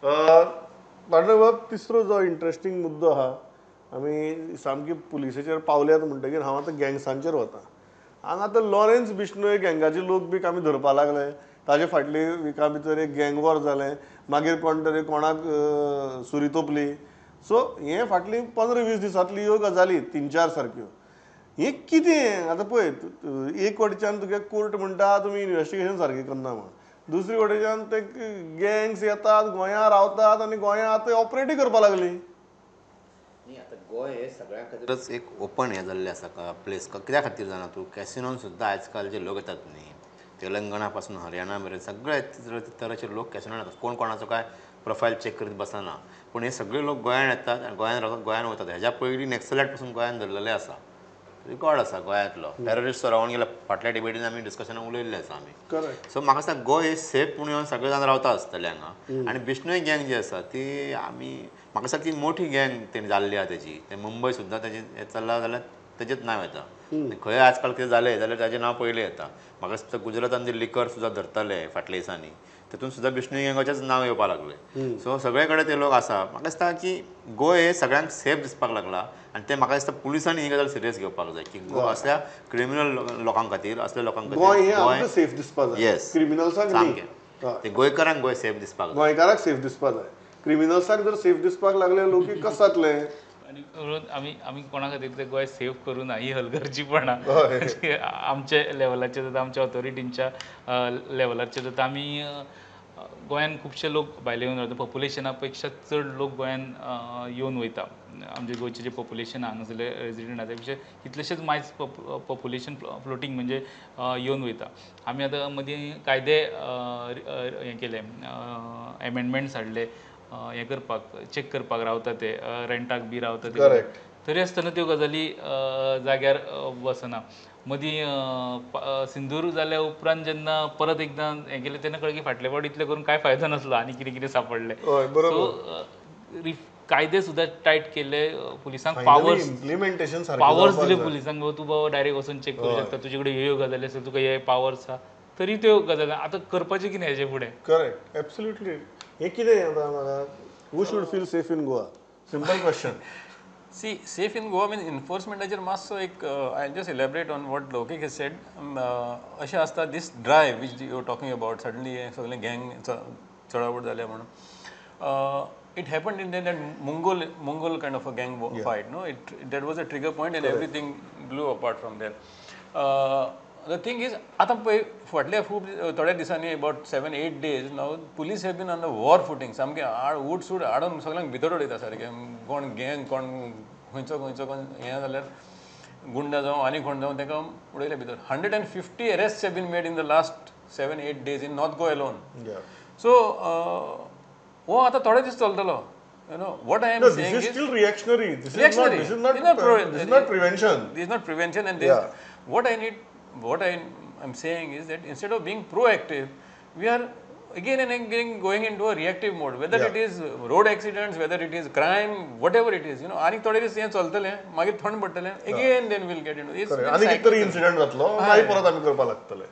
पांडुरंग बाब, तिसरो जो इंट्रस्टींग मुद्दो आहा, आमी सामकी पुलिसेचेर पावल्यात म्हणटगीर हांव आतां गँग्सांचेर वता. हांगा आतां लॉरेन्स बिश्नोय गँगाचे लोक बी आमी धरपा लागले, ताजे फाटले विका भितर एक गँग वॉर जालें, मागीर कोण तरी कोणाक सुरी तोपली. सो हें फाटली 15-20 दिसांतली ह्यो गजाली 3-4 सारक्यो. हें कितें आतां पळय, एक वटेच्यान तुगे कोर्ट म्हणटा तुमी इन्वेस्टिगेशन सारकें करना म्हण, दुसरी वटेच्यान ते गँग्स येतात गोंयांत रावतात आनी गोंयांत आतां ऑपरेटूय करपाक लागली. न्ही, आतां गोंय हे सगळ्यां खातीरच एक ओपन हें जाल्लें आसा प्लेस. कित्या खातीर जाणा तूं, कॅसिनोन सुद्दां आयज काल जे लोक येतात न्ही, तेलंगणा पासून हरियाणा मेरेन सगळे तरेचे लोक कॅसिनोन येतात. कोण कोणाचो काय प्रोफायल चॅक करीत बसना, पूण हे सगळे लोक गोंयान येतात आनी गोंयान रावतात, गोंयान वतात. हेज्या पयलीं नॅक्सलायट पासून गोंयान धरलेले आसा, रिकॉर्ड आसा गोंयांतलो. टेररिस्ट रावन गेल्या फाटल्या डिबेटीन आमी डिस्कशनान उलयल्ले आसा आमी. करेक्ट. सो म्हाका दिसता गोंय हे सेफ म्हणून येवन सगळे जाण रावता आसतले हांगा. आनी बिश्नोय गँग जी आसा ती आमी म्हाका दिसता ती मोठी गँग तेणी जाल्ली आसा तेजी. ते मुंबय सुद्दां तेजें हें चल्लां जाल्यार तेजेच नांव येता, खंय आजकाल कितें जालें जाल्यार ताजें नांव पयलें येता. म्हाका दिसता गुजरातान जे लिकर सुद्दां धरताले फाटल्या दिसांनी, तेतून सुद्दां बिश्नोय गँगाचेंच नांव येवपाक लागलें. सो सगळे कडेन ते लोक आसा. म्हाका दिसता की गोंय हे सगळ्यांक सेफ दिसपाक लागला आनी ते म्हाका दिसता पुलिसांनी ही गजाल सिरियस घेवपाक जाय की गोंय असल्या क्रिमिनल लोकां खातीर, असल्या लोकां खातीर गोंय हें आमकां सेफ दिसपाक जाय. येस, क्रिमिनल्सांक न्ही, ते गोंयकारांक गोंय सेफ दिसपाक जाय, गोंयकारांक सेफ दिसपाक जाय. क्रिमिनल्सांक जर सेफ दिसपाक लागले लोक कशें जातलें? आनी म्हणून आमी आमी कोणा खातीर ते गोंय सेफ करूं ना ही हलगर्जीपणां आमच्या लेवलाचेर जाता, आमच्या ऑथॉरिटींच्या लेवलाचेर जाता. आमी गोंयान खुबशे लोक भायले येवन रावता, पॉप्युलेशना पेक्षा चड लोक गोंयान येवन वयता. आमचे गोंयचें जें पॉप्युलेशन हांगासरले रेजिडंट आसा त्या पेक्षा कितलेशेच मायज पॉप्युलेशन फ्लोटींग म्हणजे येवन वयता. आमी आतां मदीं कायदे हें केले, एमेंडमेंट्स हाडले, हें करपाक, चॅक करपाक रावता ते, रेंटाक बी रावता ते, तरी आसतना त्यो गजाली जाग्यार वचना. मदीं सिंदूर जाल्या उपरांत जेन्ना परत एकदां हें केलें तेन्ना कळ्ळें की फाटले फावट इतलें करून कांय फायदो नासलो आनी कितें कितें सांपडलें. सो कायदे सुद्दां टायट केले, पुलिसांक पावर्स इम्प्लिमेंटेशन पावर्स दिले पुलिसांक, बाबा तूं बाबा डायरेक्ट वचून चॅक करूं शकता, तुजे कडेन ह्यो गजाली आसा, तुका हे पावर्स आसा, तरी त्यो गजाली आतां करपाचें कितें हेजे फुडें? Correct, absolutely. हें कितें आतां म्हाका, who should feel safe in Goa? Simple question. See, safe in Goa means इन्फोर्समेंटाचेर मातसो एक I just elaborate on what Loukik has said. अशें आसता, this drive which you are talking about, suddenly सगळें गँग चडावट जाल्या म्हणून, it happened in that Mongol kind of a gang fight, no? It that was a trigger point and everything blew apart from there. The thing is, आतां पळय फाटल्या खूब थोड्या दिसांनी about 7-8 days now police have been on the war footing, सामकें उठ सूट हाडून सगळ्यांक भितर उडयता सारकें, कोण गँग कोण खंयचो खंयचो कोण हें जाल्यार गुंडा जावं आनी कोण जावं ताका उडयले भितर. 150 arrests have been made in the last 7-8 days in North Goa alone. So हो आतां थोडे दीस चलतलो. You know what I am saying this is still reactionary. This is not prevention. This is not prevention. And this what I need, what I am saying is that instead of being proactive, we are again and again going into a reactive mode, whether it is road accidents, whether it is crime, whatever it is, you know, आनी थोडे दीस हें चलतलें, मागीर थंड पडटलें, again then we'll get into this. आनी कितें तरी इन्सिडंट जातलो, मागीर परत आमी करपाक लागतले.